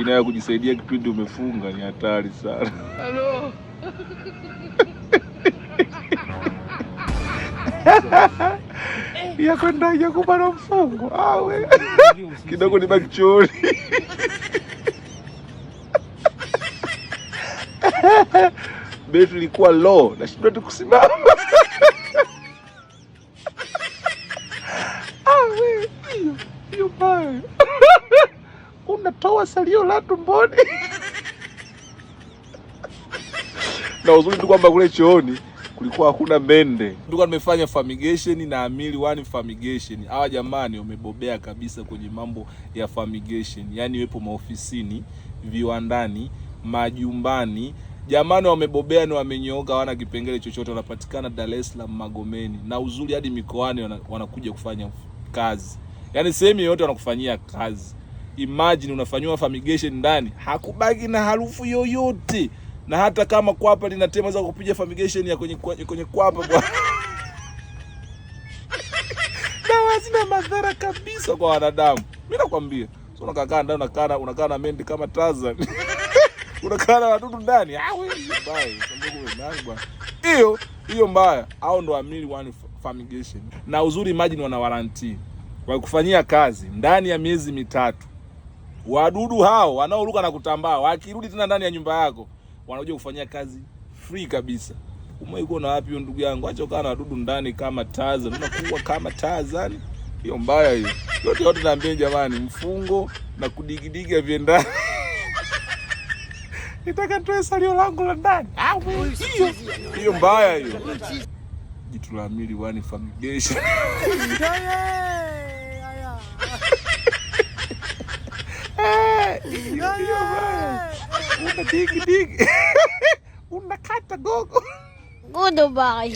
Inayo kujisaidia kipindi umefunga ni hatari sana. Halo. Ya kwenda ya kubana mfungo awe kidogo ni baki chooni. Betri ilikuwa low, nashindwa tu kusimama. Awe hiyo hiyo mbaya, unatoa salio la tumboni. Na uzuri tu kwamba kule chooni kulikuwa hakuna mende. Tulikuwa tumefanya fumigation na Amili One Fumigation. Hawa jamani wamebobea kabisa kwenye mambo ya fumigation, yaani wepo maofisini, viwandani, majumbani. Jamani wamebobea ni wamenyooka, hawana kipengele chochote. Wanapatikana Dar es Salaam Magomeni, na uzuri hadi mikoani wanakuja kufanya kazi, yaani sehemu yoyote wanakufanyia kazi. Imagine unafanyiwa fumigation ndani, hakubaki na harufu yoyote na hata kama kwapa linatema za kupiga fumigation ya kwenye kwapa bwana. Dawa hazina madhara kabisa kwa wanadamu. Mimi nakwambia, sio unakaa ndani unakaa na mende kama Tarzan. Unakaa na wadudu ndani. Ah wewe bye, sanduku nani bwana. Hiyo hiyo mbaya. Hao ndo Amili One Fumigation. Na uzuri imagine wana warranty. Kwa kufanyia kazi ndani ya miezi 3. Wadudu hao wanaoruka na kutambaa wakirudi tena ndani ya nyumba yako wanakuja kufanyia kazi free kabisa. Umewahi kuona wapi hiyo ndugu yangu? Acha ukaa na wadudu ndani kama Tarzan, unakuwa kama Tarzan. Hiyo mbaya hiyo. Yote yote naambia jamani, mfungo na kudigidiga vyendani. Nitaka nitoe salio langu la ndani. Ah, hiyo hiyo mbaya hiyo. Jitu la Amili One Fumigation. Hiyo mbaya. Una digi digi. Unakata gogo. Goodbye.